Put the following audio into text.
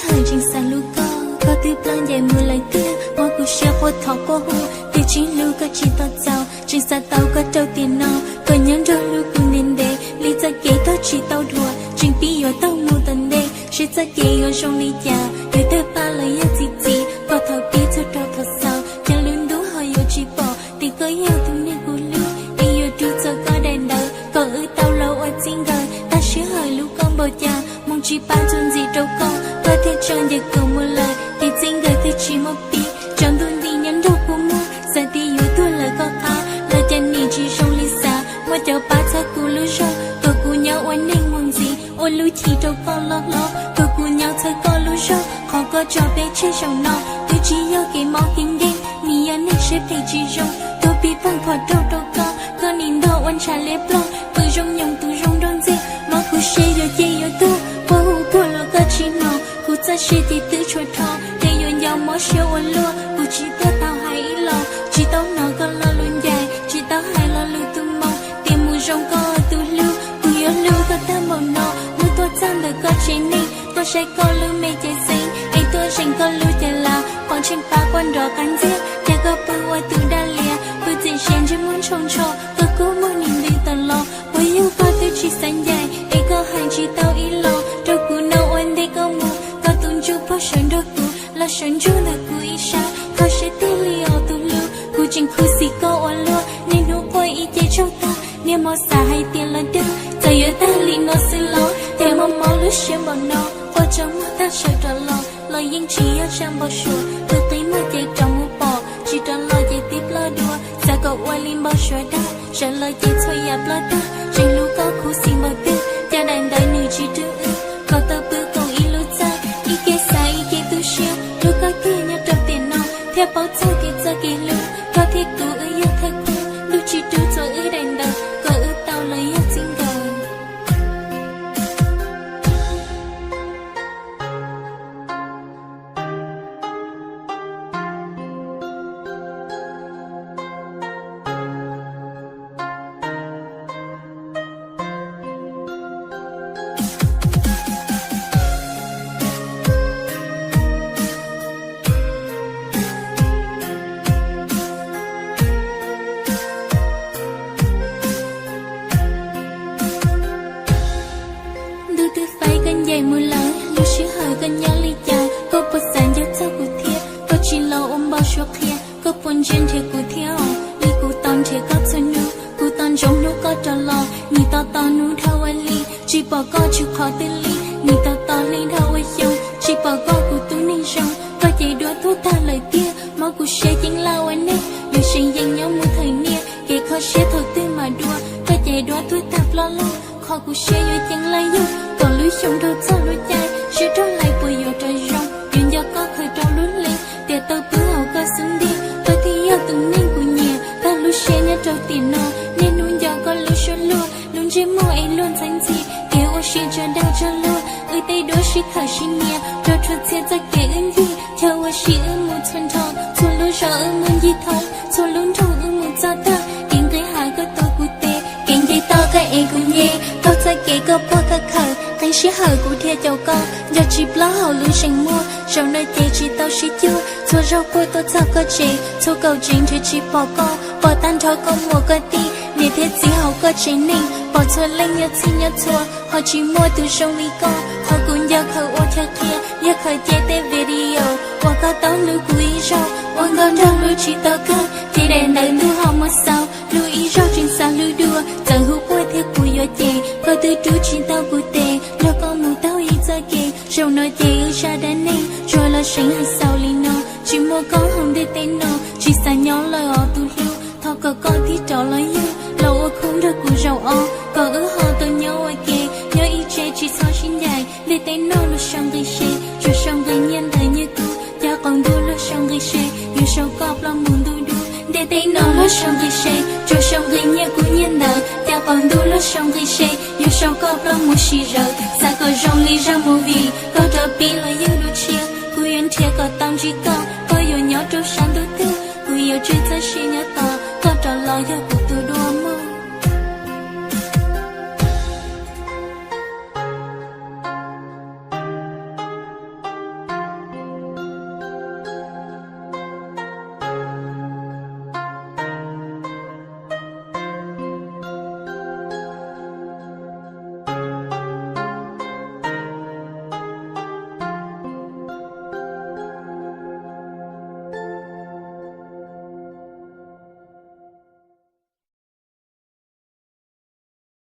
Tseem xav hlub koj, koj twb ploj ncaim mus lawm tiag, mob kuv siab quaj thov quaj hu, twb tsis hlub koj tsis tau txaus, tseem xav tau koj rau tiam no, koj nyob nrog hlub kuv ntev ntev, li txoj kev koj tsis tau dhuav, tseem pib yuav taug mus tom ntej, seb txoj kev yuav zoo li cas, yuav tawg paj los yog txi txiv, koj thaum pib txog rau thaum xaus, cov lub ntuj ho yuav tsis pom, tias koj yog tus neeg kuv hlub, es yuav rub txog koj daim ntawv, kom wb tau los ua txij nkawm, tab sij hawm hlub koj npaum cas, hmoov tsis pab txuas ntxiv rau koj, koj thiaj tso ncaws kawm mus lawm, kev txij nkawm twb tsis muaj pib, tsaus ntuj nti nyob nrog kuv muag, xav tias yuav tuag lawm koj qab, los cas nim tsis zoo li xav, muaj cov pab txhawb kuv lub zog, kom kuv nyob ua neeg muaj ntxiv, ua lub chim rau koj loj hlob, kom kuv nyob txhawb koj lub zog, qhov koj tso peb tseg zaum no, twb tsis yog kev mob kev nkeeg, nim yog neeg siab phem tsis zoo, tuag pib pheej phom rau rau koj, koj nim ntog ua ntshav liab ploog, pw zoo nyoos tus zoo nrog ntxiag, mob kuv siab yuav ciaj yuav tuag, quaj hu puag los koj tsis hnov, kuv txoj sia ces twb tshuav rho, ces yuav nco mob siab ua luaj, kuv tsis tuaj tau hais ib los, tsis tau hnov koj lo lus ncaim, tsis tau hais lo lus tu moo, tias mus zoo koj tus hlub, kuv yuav hlub koj tag npaum no, hnub tuaj txog ntawm koj tsev neeg, tuaj saib koj lub me cev xeeb, es tuaj zeem koj lub cev lav, qhov tseem pab koj nrov qab ntxiag, cas koj pw ua tus daj lias, pw txim siab ntsej muag ntsho ntsho, koj kub muag nim ntws tawm los, puas yog koj twb tsis xav ncaim, es koj hais tsis tau ib los, rau kuv no ua ntej koj mus, koj tus ntsuj plig sawv nrog kuv, los sawv ntsug ntawm kuv ib sab, kho siab tiag li os tus hlub, kuv tseem khuv xim koj ua luaj, niaj hnub quaj ib ce tsaug tag, niaj hmo xav hais tias los dag, txawm yuav tag li no xwb los, cas mob mob lub siab npaum no, quaj tsaug muag tag sawv rov los, los yeej tsis yog zaj npau suav, twb qi muag ces rov mus pom, tsis rov los ces tib ploj dua, xav kom ua li npau suav dag, sawv los ces txhua yam ploj tag, tseem hlub koj khuv xim npaum twg, cas daim ntawv nws tsis rub wb, kom tau pw koom ib lub txaj, ib ke xav ib ke tu siab, hlub koj kiag nyob rau tiam no, thiaj paub txog kev txoj kev hlub, koj thiab kuv wb yog thawj khub, ntuj tsis rub txog wb daim ntawv, kom wb tau los yog txij nkawm. Ntuj twb faib koj ncaim mus lawm, lub sij hawm koj nyob li cas, koj puas xav nco txog kuv thiab, koj tsis los ua npau suav qhia, koj puas ntsia nrhiav kuv thiab os, li kuv tos nrhiav koj txhua hnub, kuv tos ntsoov hnub koj rov los, nim tos tos hnub dhau ua hli, tsis pom koj tsis qhov twg li, nim tos tos hli dhau ua xyoo, tsis pom koj kuv tus neeg zoo, koj ces duab tuag tag lawm tiag, mob kuv siab ceeb laj ua neeg, yuav seev yees nyob mus thawm niaj, kev kho siab thaum twg mam dua, koj ces duab tuag tag ploj lawm, qhov kuv siab yuav ceeb laj yog, kom lub xyoo dhau txog lub caij, siab rog lais puas yuav rov zoo, yuav nco koj khaws rau lub hli, tias tau pw hauv koj xub ntiag, koj thiaj yog tus neeg kuv nyiam, tag lub siab nyob rau tiam no, niaj hnub nco koj lub suab luag, lub ntsej muag es luag ntxhab ntxhi, kev ua si tsa dag tsa luag, wb tej duab sib khawm sib nyiam, rau rhuav txhia txoj kev wb ncig, chaw ua si wb mus txhua nrho, txhua lub zos wb mus ncig thoob, txhua lub nroog wb mus txog tag, kev nqis hav koj tuav kuv tes, kev nce toj koj ev kuv nce, taug txoj kev koj puag koj khawm, qee sij hawm kuv dhia caum koj, nco tsis plaub hauv lub zeem muag, zaum no ces tsis tau sib cuag, txhua zaug quaj tuaj txog koj tsev, txhua kaum tsev nrhiav tsis pom koj, pom tag nrho koj muam koj tij, niam thiab txiv hauv koj tsev neeg, pom txhua leej nyob txhij nyob txhua, ho tsis muaj tus zoo li koj, qhov kuv nco khaws ua chaw qhia, yog khaws cia tej video, uas koj tau hlub kuv ib zaug, ua nkauj nraug hlub tsis tau kawg, ces daim ntawv ntuj ho muab xaus, hlub ib zaug tseem xav hlub dua, txawm hu quaj thiab kuv yuav cem, koj twb rub tsis tau kuv tes, nrog koj mus taug ib txoj kev, zaum no ces wb zaj dab neeg, tsuas los seev hais xaus li no, tsis muaj koj hauv ntiaj teb no, tsis xav nyob lawm os tus hlub, thov kom koj tig rov los yug, los ua khub nrog kuv zaum ob, kom wb ho tau nyob ua ke, nyob ib tse tsis txhob sib ncaim, ntiaj teb no luag sau nqi se, tsuas sau nqi nyiaj ntawv nyiaj kub, cas qaum ntuj luag sau nqi se, yuav sau koj ploj mus ntuj dub, ntiaj teb no luag sau nqi se, tsuas sau nqi nyiaj kub nyiaj ntawv, cas qaum ntuj luag sau nqi se, yuav sau koj ploj mus sim zawv, xav kom zoo li zaj movie, koj rov pib los yug dua tshiab, kuv yuav nrhiav kom tau ntsib koj, koj yuav nyob rau sab ntuj twg, kuv yuav tswj txoj sia nyob